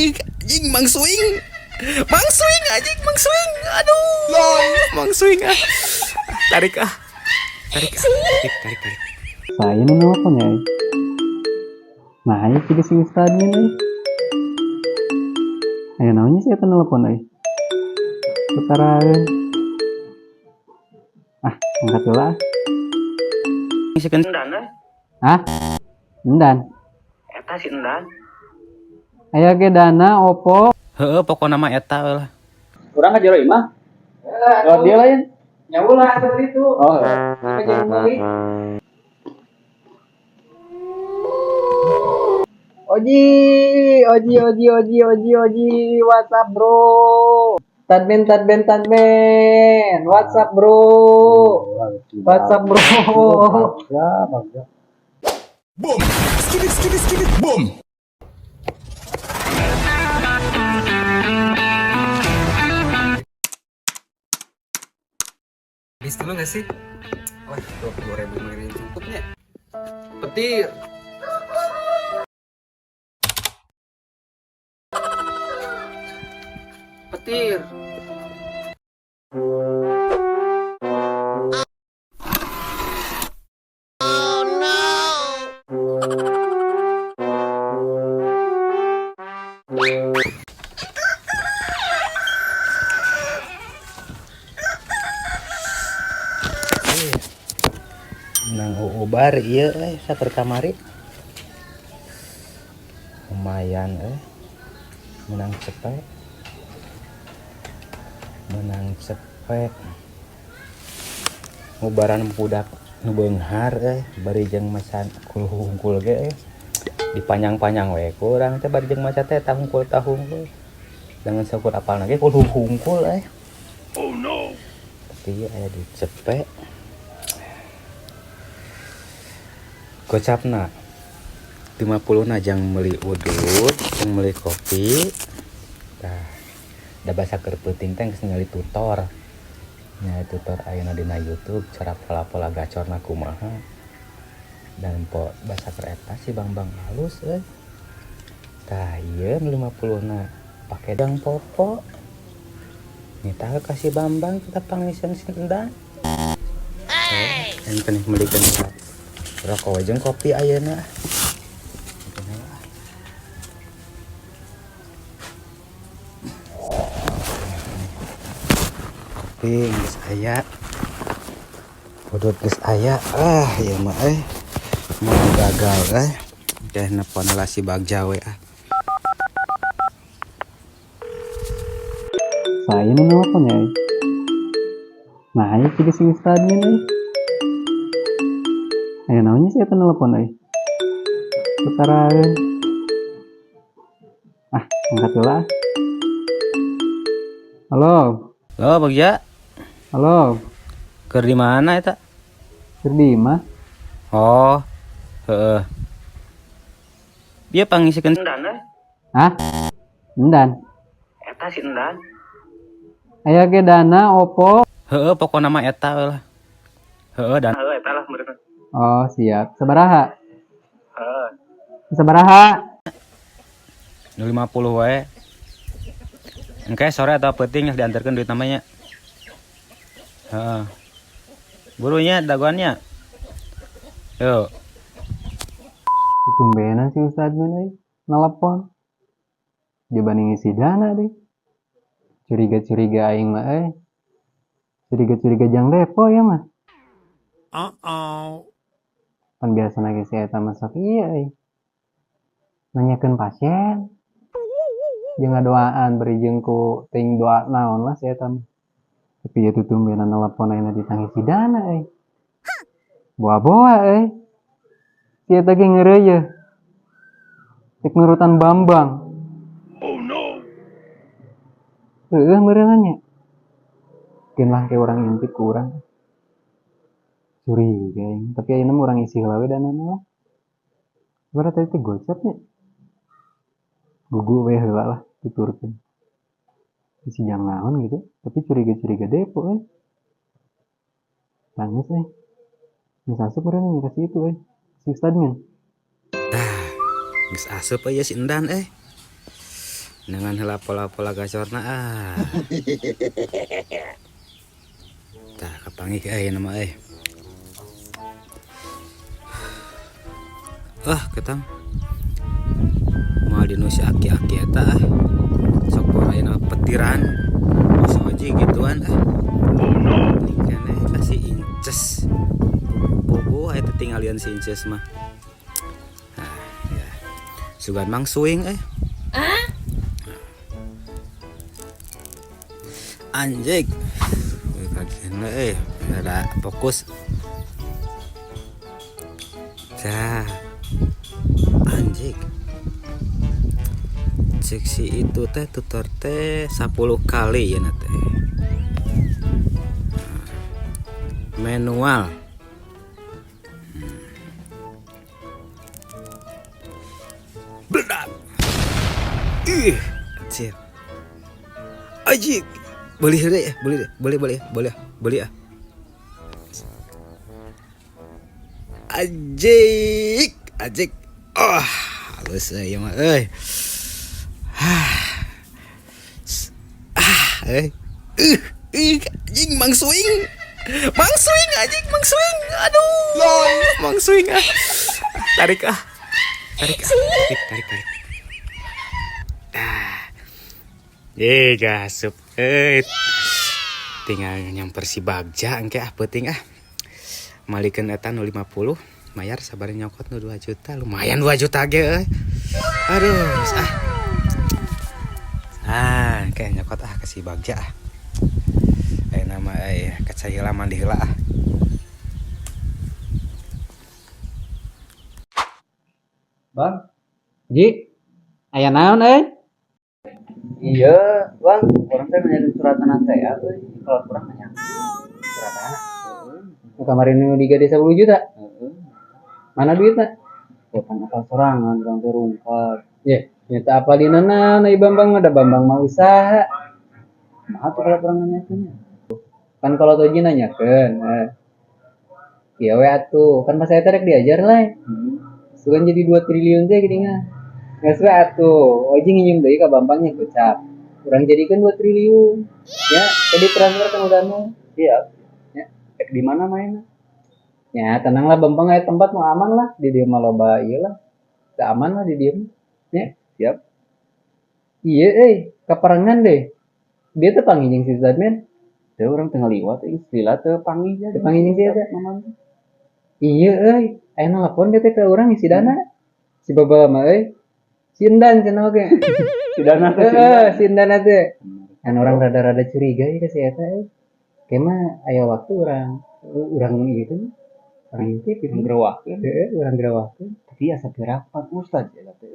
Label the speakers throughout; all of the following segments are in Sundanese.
Speaker 1: Anjing, anjing Mang Swing. Mang Swing anjing, Mang Swing. Aduh. Mang Swing ah. Tarik ah. Tarik ah. Tarik, tarik, tarik.
Speaker 2: Saya nu nelpon ya. Nah, aya juga si Ustadz nih. Aya naonnya sih eta nelpon euy. Putaran. Ah, angkat heula.
Speaker 1: Ngisikan Endan eh.
Speaker 2: Hah? Endan.
Speaker 1: Eta si Endan.
Speaker 2: Aya ge dana opo.
Speaker 1: Heeh, pokokna mah eta we lah.
Speaker 2: Urang ka jero imah. Lewat dia lain. Nyaulah seperti itu. Oh. Oji, Oji, Oji, Oji, Oji, Oji, what's up bro? Tadben, tadben, tadben, what's up bro? What's up bro?
Speaker 3: Boom! Skibit, skibit, skibit, boom!
Speaker 4: Habis dulu gak sih? Wah, 20.000 mending cukupnya. Petir. Petir.
Speaker 5: Oh no.
Speaker 1: Nang ubar ieu euy saker kamari. Lumayan euy. Menang cepet. Menang cepet. Ngubaran budak nu beunghar euy bari jeung macan hungkul ge euy. Dipanjang-panjang we ku urang teh bari jeung maca teh tahungkul tahungkul. Jangan saukur apalna ge kulhu hungkul euy. Oh no. Tapi ieu aya di cepet. Gocapna 50 na jang meuli udut, jang meuli kopi. Tah, da basa keur peuting teh geus ningali tutor. Nya tutor ayeuna dina YouTube cara pola-pola gacorna kumaha. Dan po basa keur eta si Bang-bang halus euy. Tah, ieu nu 50 na pake dang popo. Nitah ka si Bambang kita pangisan si Endang. Hey. Enten meulikeun rokok we jeung kopi ayeuna. Kopi geus aya. Udut geus aya. Ah, ieu mah euy. Mau gagal euy. Teh nepon lah si Bagja we ah.
Speaker 2: Saya nu nelpon ya. Nah, aya juga si Ustadz nih. Aya naonnya sih eta nelpon euy. Putaran. Ah, angkat heula. Halo.
Speaker 1: Halo, Bagja.
Speaker 2: Halo.
Speaker 1: Keur di mana eta?
Speaker 2: Keur di imah.
Speaker 1: Oh, heeh. Bieu pangisikeun Endan euy.
Speaker 2: Hah? Endan.
Speaker 1: Eta si Endan.
Speaker 2: Aya ge dana opo.
Speaker 1: Heeh, pokokna mah eta we lah. Heeh, dan heeh eta lah meureun.
Speaker 2: Oh, siap. Sabaraha?
Speaker 1: Heeh.
Speaker 2: Sabaraha?
Speaker 1: Nu 50 wae. Engke sore atau peuting diantarkeun duit namanya. Heeh. Burunya dagoannya. Yuk.
Speaker 2: Tumbenan si Ustadz mah euy nelepon. Jabani ngisi dana deui. Curiga-curiga aing mah euy. Curiga-curiga jang depo ya mah.
Speaker 3: Uh-oh.
Speaker 2: Pan biasa ge si eta mah sok ieu euy. Nanyakeun pasien. Jeung ngadoaan bari jeung ku ting doa naon lah si eta mah. Tapi ieu tutumbenan nelepon ayeuna ditangisi dana euy. Boa-boa euy. Si eta ge ngeureuyeuh. Rek nurutan Bambang.
Speaker 3: Oh no.
Speaker 2: Heueuh meureunna nya. Keun lah ke urang intip ku urang. Curiga aing, tapi ayeuna mah urang isi heula we danana lah. Berarti tadi teh gocap nya. Gugu we heula lah tuturkeun. Isi jang naon gitu, tapi curiga-curiga depo euy. Nangis euy. Geus asup meureun nya kasih itu euy. Si Ustad min.
Speaker 1: Tah, geus asup euy si Endan euy. Dengan heula pola-pola gacorna ah. Tah kapanggih ayeuna mah euy. Ah, ketang. Moal dinu si aki-aki eta ah. Sok pola ayeuna petiran. Si Oji gituan ah.
Speaker 3: Oh no!
Speaker 1: Keneh ka si Inces. Puguh aya teh tinggalian si Inces mah. Ah, ya. Sugan mang suing euy. Anjing. Kagian euy, ada fokus. Tah. Anjing. Cek si itu teh tutor teh 10 kali ya teh. Manual. Beledak. Ih, anjir. Anjing. Boleh deh, boleh deh, boleh, boleh, boleh, boleh ah. Anjing, anjing. Oh, halus euy mah euy. Ah, euy. Anjing mang swing. Mang swing anjing, mang swing. Aduh. Mang swing ah. Tarik ah. Tarik ah. Tarik, tarik, tarik. Ah. Ye gasup euy. Tinggal nyamper si Bagja engke ah peuting ah. Malikeun eta nu 50, mayar sabar nyokot nu 2 juta, lumayan 2 juta ge euy. Aduh, geus ah. Ah, engke nyokot ah ke si Bagja ah. Ayeuna mah euy kaca heula mandi heula ah.
Speaker 2: Bang, Ji, aya naon euy?
Speaker 4: Iya, Bang, urang teh nanyakeun surat tanah teh ya euy, kalau kurang nanya.
Speaker 2: Surat tanah. Nu kamari nu digade 10 juta.
Speaker 4: Heeh.
Speaker 2: Mana duitna?
Speaker 4: Ya kan akal sorangan urang teh rungkad.
Speaker 2: Ye, nyata apa dina naon ai Bambang mah da Bambang mah usaha.
Speaker 4: Kumaha tuh kalau kurang nanyakeun?
Speaker 2: Kan kalau Toji nanyakeun, Ieu we atuh, kan pas saya teh rek diajar lah. Sugan jadi 2 triliun teh geuningan. Geus we atuh, Oji nginjem deui ka Bambang nya gocap. Urang jadikeun 2 triliun. Ya, jadi transfer ka Danu.
Speaker 4: Iya.
Speaker 2: Ya.
Speaker 4: Rek di mana mainna?
Speaker 2: Ya, tenanglah Bambang aya tempat nu aman lah, di dieu mah loba ieu lah. Teu aman lah di dieu mah. Ya.
Speaker 4: Siap.
Speaker 2: Iya euy, kaparengan deh. Dia teh panggih jeung si Zadman.
Speaker 4: Teu urang teu ngaliwat euy, lila teu panggih
Speaker 2: Teu panggih jeung si eta.
Speaker 4: Mamang.
Speaker 2: Iya euy, aya nelpon dia teh ke urang isi dana. Si Baba mah euy. Si Endan cenah oge.
Speaker 4: Si Dana teh, si
Speaker 2: Heeh,
Speaker 4: Endan.
Speaker 2: si Endan teh. Kan orang rada-rada curiga ya ke si eta euy. Kayak mah aya waktu urang ieu teh. Urang intip gitu.
Speaker 4: Urang gerawakeun.
Speaker 2: Heeh, urang gerawakeun.
Speaker 4: Tapi asa pirapan ustad eta teh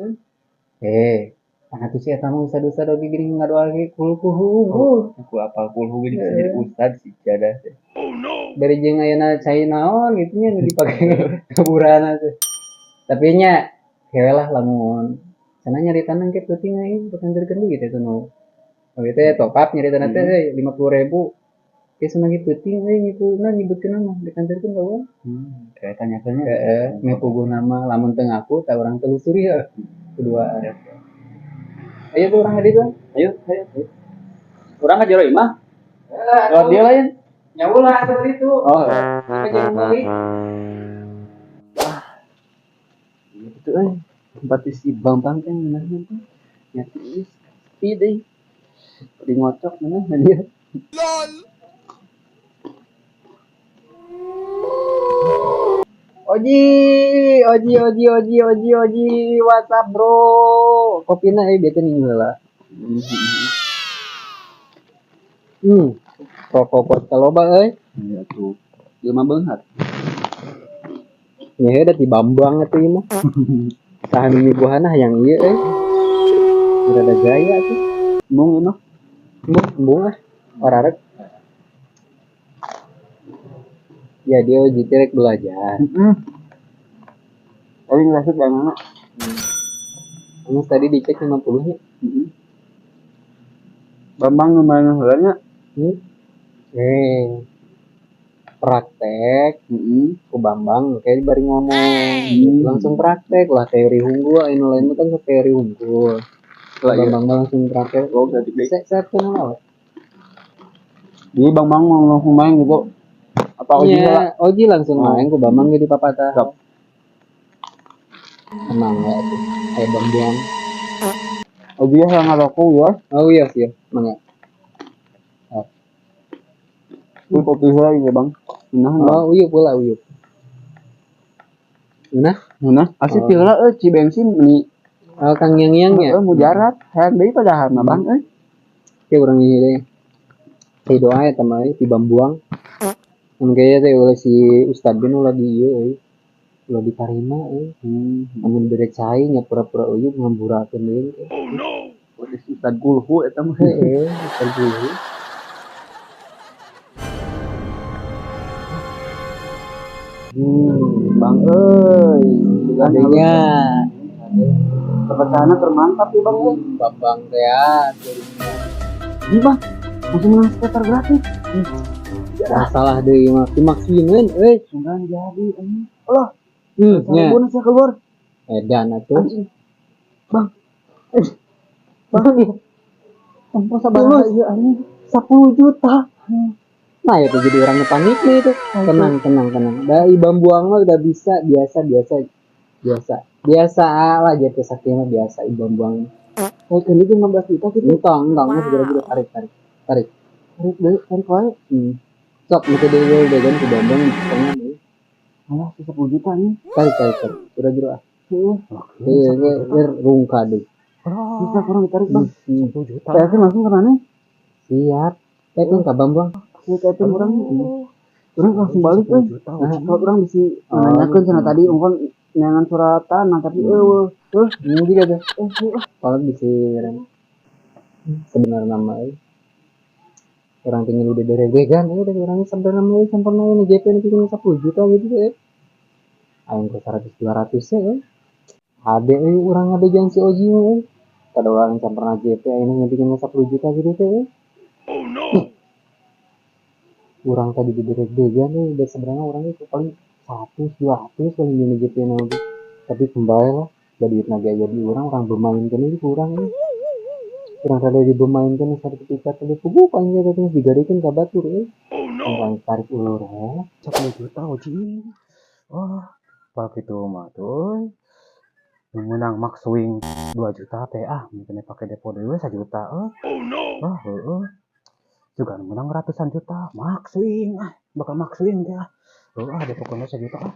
Speaker 4: euy.
Speaker 2: Karena tuh si eta mah ustad-ustad oge geuning ngadoa ge kulkuhu.
Speaker 4: Oh, aku apal kulhu ge bisa jadi ustad si jadah teh.
Speaker 3: Oh no!
Speaker 2: Bari jeung ayeuna cai naon gitu nya nu dipake kaburana teh. Tapi nya kewe lah lamun cenah nyaritana engke peuting euy bekanterkeun duit eta nu. Oge teh top up nyaritana teh euy 50.000. Ke cenah ge peuting euy nyipuna nyebutkeun mah dikanterkeun ka urang.
Speaker 4: Kayak tanyakeun nya.
Speaker 2: Heeh, meh puguh nama lamun teu ngaku tah urang telusuri heuh. Kedua. Ayo tuh urang ka ditu.
Speaker 4: Ayo, ayo, ayo. Urang ka jero imah. Lewat dia lain.
Speaker 2: Nyaulah atuh ditu.
Speaker 4: Oh.
Speaker 2: Apa jeung meuli?
Speaker 4: Ah. Iya gitu euy. Tempat si Bambang teh ngeunah teh. Nya tiis. Sepi deui. Di ngocok ngeunah dia.
Speaker 3: LOL.
Speaker 2: Oji, Oji, Oji, Oji, Oji, Oji, what's up bro? Kopina bete nih heula. Rokok pot loba euy.
Speaker 4: Iya tuh. Ieu mah beunghar.
Speaker 2: Nya da ti Bambang atuh ieu mah. Saha nu nyuguhana hayang ieu euy. Rada gaya tuh.
Speaker 4: Embung ieu mah.
Speaker 2: Embung, embung ah. Orarek. Ya dia Oji teh rek belajar.
Speaker 4: Tadi ngerasa dari mana?
Speaker 2: Terus tadi dicek 50 nya.
Speaker 4: Bambang lumayan heula nya.
Speaker 2: Praktek. Ku Bambang kayak bari ngomong. Langsung praktek lah teori unggul, anu lain mah kan sok teori unggul.
Speaker 4: Lah iya.
Speaker 2: Bambang mah langsung terakhir.
Speaker 4: Oh, saeutik deui.
Speaker 2: Saya kenal.
Speaker 4: Jadi Bang Bang mau langsung main gitu. Apa Oji
Speaker 2: Iya,
Speaker 4: lah?
Speaker 2: Oji langsung
Speaker 4: Oh.
Speaker 2: main ku Bambang jadi papatah.
Speaker 4: Siap.
Speaker 2: Tenang ya itu. Ayo Bang Buang.
Speaker 4: Oji ya yang ngarokok ya.
Speaker 2: Oh iya sih, mangga.
Speaker 4: Ini kopi heula ya Bang. Nah,
Speaker 2: Oh, uyup pula uyup. Nah,
Speaker 4: nah, asli
Speaker 2: Oh.
Speaker 4: heula euy ci bensin meni
Speaker 2: oh, Kang Yang Yang ya.
Speaker 4: heuh mujarat hayang deui padahal mah Bang euy.
Speaker 2: Oke, urang ieu deh. Saya doa ya teman di Bambuang. Mun kayaknya teh oleh si Ustad bin ulah di ieu euy. Ulah ditarima euy. Amun bere cai nya pura-pura uyup ngamburakeun deui.
Speaker 3: Oh no!
Speaker 4: Udah si Ustad Gulhu eta mah.
Speaker 2: Heeh, Ustad dulu.
Speaker 4: Bang euy.
Speaker 2: Adanya
Speaker 4: Kepercayaannya termantap ya Bang euy.
Speaker 2: Bambang teh ya.
Speaker 4: Ini Bang, langsung menang skater gratis.
Speaker 2: Masalah deui mah dimaksimeun euy.
Speaker 4: Sungguhan jadi ini. Allah,
Speaker 2: Nya.
Speaker 4: bonus ya keluar.
Speaker 2: Edan atuh.
Speaker 4: Anjing. Bang. Bang. Tempo sabaraha ieu anjing?
Speaker 2: 10 juta. Nah itu jadi orangnya panik nih itu. Tenang, tenang, tenang. Dari Bambuang mah udah bisa biasa, biasa, biasa. Biasa lah jadi sakit mah biasa Bambuang.
Speaker 4: Eh, kan itu 15 juta gitu.
Speaker 2: Entong, entong, nah, segera segera tarik, tarik, tarik.
Speaker 4: Tarik deui, tarik wae.
Speaker 2: Sok, mesti deui deui kan ke Bambang tengah deui.
Speaker 4: Alah, 10 juta nih.
Speaker 2: Tarik, tarik, tarik. Udah jero ah.
Speaker 4: Heeh.
Speaker 2: Iya, iya, iya, rungka deh.
Speaker 4: Bisa kurang ditarik, Bang.
Speaker 1: 10 juta.
Speaker 4: Saya sih langsung ke mana?
Speaker 2: Siap. Eh, kan ke Bambang.
Speaker 4: Ya, kayak itu orang. Orang langsung balik euy.
Speaker 1: 10 juta.
Speaker 4: Nah, kalau orang bisa nanyakeun cenah tadi ungkon neangan suratan, nah tapi eueuh. Terus
Speaker 2: Ini juga tuh. Kalau bisa sebenarnya nama euy. Orang tinggal udah dari vegan, ya udah orangnya sebenarnya nama euy sempurna ini JP ini bikin 10 juta gitu deh. Aing ke 100 200 ya euy. Ade euy urang ngabejan si Oji mah euy. Pada orang can pernah JP aing ngebikin 10 juta gitu teh euy.
Speaker 3: Oh no!
Speaker 2: Urang tadi di degan euy, udah sebenarnya orang itu paling 100 200 paling gini JP na oge. Tapi kembali lah, da duit naga jadi orang orang bermainkan ini kurang euy. Urang rada dibermainkan sertifikat tadi puguh paling eta teh digadekeun ka batur euy.
Speaker 3: Oh no!
Speaker 2: Urang tarik ulur we.
Speaker 1: 10 juta Oji. Wah, pak itu mah tuh. Menang max swing 2 juta teh ah, mungkin pakai depo deui 1 juta euy.
Speaker 3: Oh no!
Speaker 1: Wah, heeh. Juga menang ratusan juta, max swing ah, bakal max swing teh ah. Heuh ah, depo kuno 1 juta ah.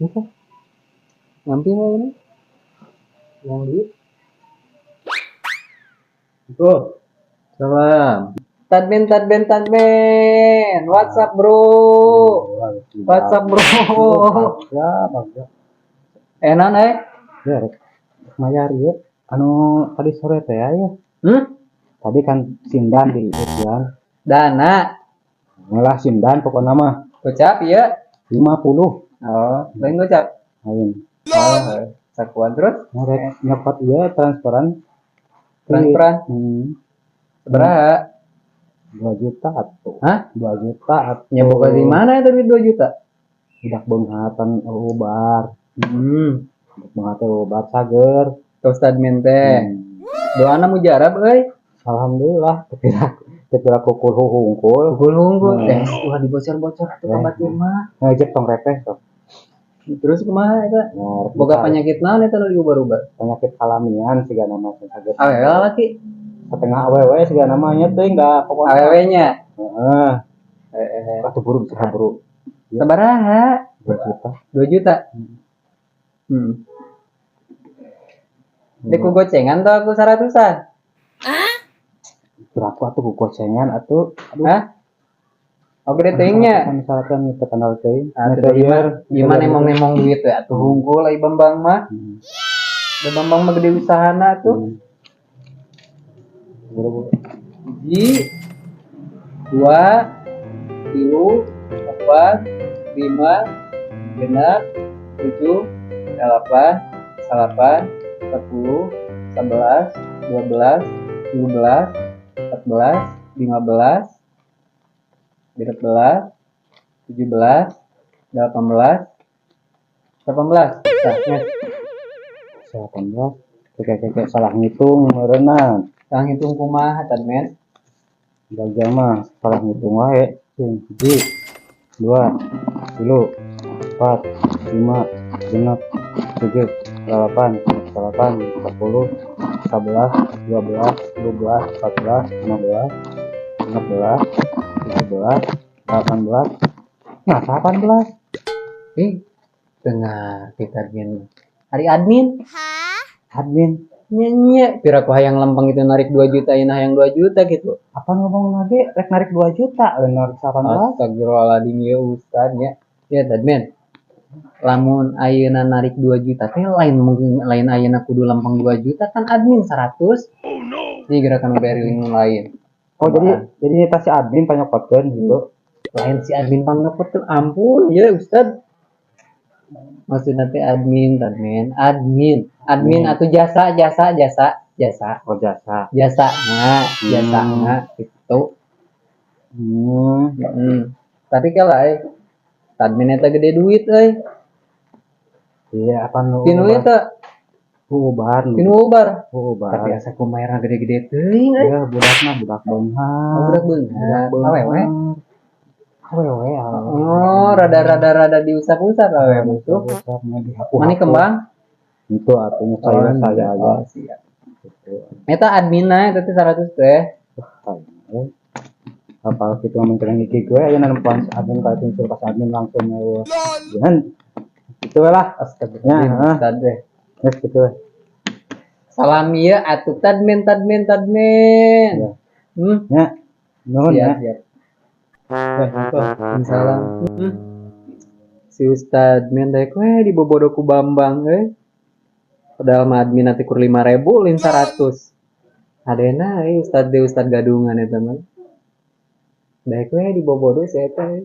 Speaker 2: Oke. Ngambil lah ini. Yang duit.
Speaker 1: Tuh.
Speaker 2: Salam. Tadmin, tadmin, tadmin. What's up, bro? What's up, bro?
Speaker 1: Ya, bagja.
Speaker 2: Enak, eh?
Speaker 1: Ya, rek mayar ieu. Anu tadi sore teh ya. Tadi kan sindan di ujian.
Speaker 2: Dana.
Speaker 1: Malah sindan pokoknya mah.
Speaker 2: Gocap ya.
Speaker 1: 50.
Speaker 2: Oh, lain gocap.
Speaker 1: Lain.
Speaker 2: Oh, sakuan terus?
Speaker 1: Nah, rek nyopot ieu transferan.
Speaker 2: Transferan? Berapa?
Speaker 1: 2 juta atuh.
Speaker 2: Hah?
Speaker 1: 2 juta atuh.
Speaker 2: Nyaboga di mana itu duit 2 juta?
Speaker 1: Budak beunghatan ubar. Budak beunghatan ubar sager.
Speaker 2: Ke Ustad Mente. Doana mujarab euy.
Speaker 1: Alhamdulillah, tepira kukul hungkul.
Speaker 2: Kukul hungkul. Wah dibocor-bocor atuh ka batur mah.
Speaker 1: Ngajak tong repeh sok.
Speaker 2: Terus kumaha eta?
Speaker 1: Nah,
Speaker 2: Boga penyakit naon eta nu diubar-ubar?
Speaker 1: Penyakit alamian siga nama teh saged.
Speaker 2: Awewe lalaki?
Speaker 1: Setengah awewe siga namanya teh enggak pokoknya.
Speaker 2: Awewe nya.
Speaker 1: Heeh.
Speaker 2: Heeh.
Speaker 1: Atuh buru bisa buru.
Speaker 2: Sabaraha?
Speaker 1: 2 juta.
Speaker 2: 2 juta. Dek ku gocengan tau aku 100-an?
Speaker 1: Berapa atuh ku gocengan atuh? Aduh.
Speaker 2: Hah? Oke deh teuingnya.
Speaker 1: Kan misalkan teu kenal teuing.
Speaker 2: Ah, teu gimana? Gimana emong-emong duit teh atuh hungkul ai Bambang mah. Da Bambang mah gede usahana atuh.
Speaker 1: Buru-buru.
Speaker 2: 1, 2, 3, 4, 5, 6, 7, 8, 9, 10, 11, 12, 13, 14, 15, 16, 17, 18, 18. Nah, next.
Speaker 1: 18. Kayak salah ngitung meureunna.
Speaker 2: Salah ngitung kumaha, Tadmen?
Speaker 1: Bagja mah salah ngitung wae. Hiji, dua, tilu, empat, lima, genep, tujuh, delapan, delapan, 10, 11, 12, 12, 14, 15, 16, 17, 18, nah 18.
Speaker 2: Ih, tengah kita admin. Hari admin?
Speaker 1: Admin.
Speaker 2: Nya nya, piraku hayang lempeng itu narik 2 juta, ayeuna hayang 2 juta gitu.
Speaker 1: Apa ngomong lagi rek narik 2 juta, lain narik 18.
Speaker 2: Astagfirullahaladzim ya Ustad ya. Ya admin. Lamun ayeuna narik 2 juta teh lain mungkin lain ayeuna kudu lempeng 2 juta kan admin 100.
Speaker 3: Oh no!
Speaker 2: Ini gerakan beri link lain.
Speaker 1: Oh, jadi eta si admin panyokotkeun gitu.
Speaker 2: Lain si admin panyokotkeun, ampun ya Ustad. Maksudnya teh admin, admin, admin, admin atau jasa, jasa, jasa, jasa.
Speaker 1: Oh, jasa.
Speaker 2: Jasa, nah, jasa, nah, gitu. Tapi kalau admin eta gede duit euy.
Speaker 1: Iya, apa nu?
Speaker 2: Tinu eta?
Speaker 1: Ubar.
Speaker 2: Tinu ubar.
Speaker 1: Ubar.
Speaker 2: Tapi asa kumaha gede-gede teuing euy.
Speaker 1: Iya, budak mah budak beunghar.
Speaker 2: Oh, budak beunghar.
Speaker 1: Budak beunghar.
Speaker 2: Awewe?
Speaker 1: Awewe, awewe.
Speaker 2: Oh, rada-rada diusap-usap awewe mah tuh.
Speaker 1: Usap, dihapu-hapu.
Speaker 2: Mani kembang?
Speaker 1: Itu artinya saya,
Speaker 2: Oh,
Speaker 1: saya aja.
Speaker 2: Oh, siap. Eta adminna eta teh 100 teh.
Speaker 1: Wah, tai. Apa kitu mah mencari ngiki gue aya nempuan admin ka itu pas admin langsung eueuh. Jangan. Itu we lah.
Speaker 2: Astagfirullahaladzim,
Speaker 1: Ya, heeh.
Speaker 2: Ustad teh.
Speaker 1: Geus kitu we.
Speaker 2: Salam ieu atuh tadmin, tadmin, tadmin.
Speaker 1: Ya. Ya. Nuhun
Speaker 2: Siap,
Speaker 1: ya.
Speaker 2: siap. Waalaikumsalam. Si Ustad men daek we dibobodo ku Bambang euy. Padahal mah admin nanti kur 5.000 lain 100. Adena euy Ustad deui Ustad gadungan eta mah. Daek we dibobodo si eta euy.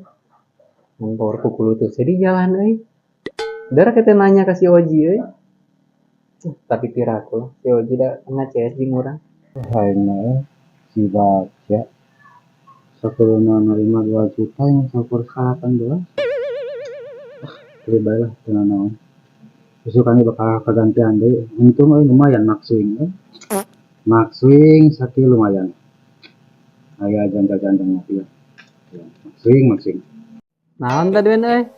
Speaker 2: Mun power ku kulutus di jalan euy. Dar kita nanya ke si Oji euy. Tapi piraku si Oji da nge-CS jeung urang.
Speaker 1: Aing mah si Bagja. Sakuruna nerima 2 juta yang sakur 18. Ah, beli bae lah teu naon. Besok kami bakal kegantian deui. Untung euy lumayan max swing euy. Max swing sakieu lumayan. Aya jajan-jajan ngopi lah. Ya, max swing, max swing.
Speaker 2: Naon tadi euy?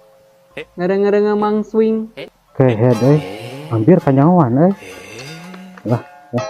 Speaker 2: Ngereng-ngereng mang swing.
Speaker 1: Kehed euy. Hampir kanyawan euy. Lah, ya.